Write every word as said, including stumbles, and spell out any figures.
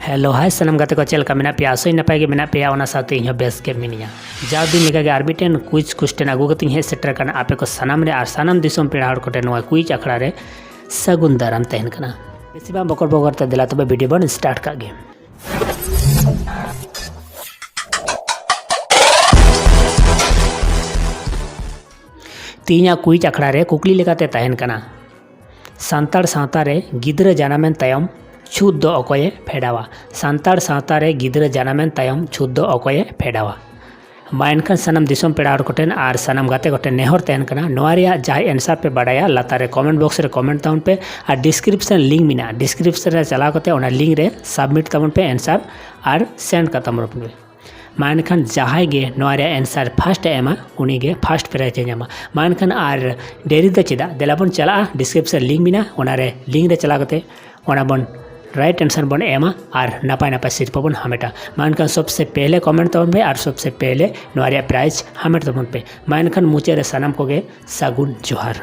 Hello ᱦᱟᱭ ᱥᱟᱱᱟᱢ ᱜᱟᱛᱮ ᱠᱚ, ᱪᱮᱫ ᱞᱮᱠᱟ ᱢᱮᱱᱟᱜ ᱯᱮᱭᱟ? ᱟᱥᱚᱜ ᱤᱧ ᱱᱟᱯᱟᱭ ᱜᱮ ᱢᱮᱱᱟᱜ ᱯᱮᱭᱟ, ᱚᱱᱟ ᱥᱟᱶᱛᱮ ᱤᱧ ᱦᱚᱸ ᱵᱮᱥ ᱜᱮ ᱢᱤᱱᱟᱹᱧᱟ᱾ ᱡᱟᱣ ᱫᱤᱱ ᱞᱮᱠᱟᱜᱮ ᱟᱨ ᱢᱤᱫᱴᱮᱱ ᱠᱩᱭᱤᱡᱽ ᱠᱚᱥᱪᱮᱱ ᱟᱹᱜᱩ ᱠᱟᱛᱮᱧ ᱦᱮᱡ ᱥᱮᱴᱮᱨ ᱟᱠᱟᱱᱟ ᱟᱯᱮ ᱠᱚ ᱥᱟᱱᱟᱢ ᱨᱮ ᱟᱨ ᱥᱟᱱᱟᱢ ᱫᱤᱥᱚᱢ ᱯᱮᱲᱟ ᱦᱚᱲ ᱠᱚᱴᱷᱮᱱ ᱱᱚᱣᱟ ᱠᱩᱭᱤᱡᱽ ᱟᱠᱷᱲᱟ ᱨᱮ ᱥᱟᱹᱜᱩᱱ ᱫᱟᱨᱟᱢ ᱛᱟᱦᱮᱱ ᱠᱟᱱᱟ᱾ ᱵᱮᱥᱤ ᱵᱟᱝ ᱵᱚᱠᱚᱨ ᱵᱚᱠᱚᱨ ᱛᱮ, ᱫᱮᱞᱟ ᱛᱚᱵᱮ ᱵᱷᱤᱰᱤᱭᱳ ᱵᱚᱱ ᱥᱴᱟᱨᱴ ᱠᱟᱜ ᱜᱮ᱾ ᱛᱮᱦᱮᱧᱟᱜ ᱠᱩᱭᱤᱡᱽ ᱟᱠᱷᱲᱟ ᱨᱮ ᱠᱩᱠᱞᱤ ᱞᱮᱠᱟᱛᱮ ᱛᱟᱦᱮᱱ ᱠᱟᱱᱟ, ᱥᱟᱱᱛᱟᱲ ᱥᱟᱶᱛᱟ ᱨᱮ ᱜᱤᱫᱽᱨᱟᱹ ᱡᱟᱱᱟᱢᱮᱱ ᱛᱟᱭᱚᱢ ᱪᱷᱩᱛ ᱫᱚ ᱚᱠᱚᱭᱮ ᱯᱷᱮᱰᱟᱣᱟ? ᱥᱟᱱᱛᱟᱲ ᱥᱟᱶᱛᱟ ᱨᱮ ᱜᱤᱫᱽᱨᱟᱹ ᱡᱟᱱᱟᱢᱮᱱ ᱛᱟᱭᱚᱢ ᱪᱷᱩᱛ ᱫᱚ ᱚᱠᱚᱭᱮ ᱯᱷᱮᱰᱟᱣᱟ? ᱢᱟ ᱮᱱᱠᱷᱟᱱ ᱥᱟᱱᱟᱢ ᱫᱤᱥᱚᱢ ᱯᱮᱲᱟ ᱦᱚᱲ ᱠᱚᱴᱷᱮᱱ ᱟᱨ ᱥᱟᱱᱟᱢ ᱜᱟᱛᱮ ᱠᱚᱴᱷᱮᱱ ᱱᱮᱦᱚᱨ ᱛᱟᱦᱮᱱ ᱠᱟᱱᱟ, ᱱᱚᱣᱟ ᱨᱮᱭᱟᱜ ᱡᱟᱦᱟᱸᱭ ᱮᱱᱥᱟᱨ ᱯᱮ ᱵᱟᱰᱟᱭᱟ, ᱞᱟᱛᱟᱨ ᱨᱮ ᱠᱚᱢᱮᱱᱴ ᱵᱚᱠᱥ ᱨᱮ ᱠᱚᱢᱮᱱᱴ ᱛᱟᱵᱚᱱ ᱯᱮ ᱟᱨ ᱰᱤᱥᱠᱨᱤᱯᱥᱚᱱ ᱞᱤᱝᱠ ᱢᱮᱱᱟᱜᱼᱟ, ᱰᱤᱥᱠᱨᱤᱯᱥᱚᱱ ᱨᱮ ᱪᱟᱞᱟᱣ ᱠᱟᱛᱮ ᱚᱱᱟ ᱞᱤᱝᱠ ᱨᱮ ᱥᱟᱵᱢᱤᱴ ᱛᱟᱵᱚᱱ ᱯᱮ ᱮᱱᱥᱟᱨ ᱟᱨ ᱥᱮᱱᱰ ᱠᱟᱛᱟᱵᱚᱱ ᱯᱮ᱾ ᱢᱟ ᱮᱱᱠᱷᱟᱱ ᱡᱟᱦᱟᱸᱭ ᱜᱮ ᱱᱚᱣᱟ ᱨᱮᱭᱟᱜ ᱮᱱᱥᱟᱨ ᱯᱷᱟᱥᱴ ᱮ ᱮᱢᱟ, ᱩᱱᱤᱜᱮ ᱯᱷᱟᱥᱴ ᱯᱨᱟᱭᱤᱡᱽ ᱮ ᱧᱟᱢᱟ᱾ ᱢᱟ ᱮᱱᱠᱷᱟᱱ ᱟᱨ ᱰᱮᱨᱤ ᱫᱚ ᱪᱮᱫᱟᱜ, ᱫᱮᱞᱟ ᱵᱚᱱ ᱪᱟᱞᱟᱜᱼᱟ, ᱰᱤᱥᱠᱨᱤᱯᱥᱚᱱ ᱞᱤᱝᱠ ᱢᱮᱱᱟᱜᱼᱟ, ᱚᱱᱟ ᱨᱮ ᱞᱤᱝᱠ ᱨᱮ ᱪᱟᱞᱟᱣ ᱠᱟᱛᱮ ᱚᱱᱟ ᱵᱚᱱ ᱨᱟᱭᱤᱴ ᱮᱱᱥᱟᱨ ᱵᱚᱱ ᱮᱢᱟ ᱟᱨ ᱱᱟᱯᱟᱭ ᱱᱟᱯᱟᱭ ᱥᱤᱨᱯᱟᱹ ᱵᱚᱱ ᱦᱟᱢᱮᱴᱟ᱾ ᱢᱟ ᱮᱱᱠᱷᱟᱱ ᱥᱚᱵᱥᱮ ᱯᱮᱦᱞᱮ ᱠᱚᱢᱮᱱᱴ ᱛᱟᱵᱚᱱ ᱯᱮ ᱟᱨ ᱥᱚᱵᱥᱮ ᱯᱮᱦᱞᱮ ᱱᱚᱣᱟ ᱨᱮᱭᱟᱜ ᱯᱨᱟᱭᱤᱡᱽ ᱦᱟᱢᱮᱴ ᱛᱟᱵᱚᱱ ᱯᱮ᱾ ᱢᱟ ᱮᱱᱠᱷᱟᱱ ᱢᱩᱪᱟᱹᱫ ᱨᱮ ᱥᱟᱱᱟᱢ ᱠᱚᱜᱮ ᱥᱟᱹᱜᱩᱱ ᱡᱚᱦᱟᱨ᱾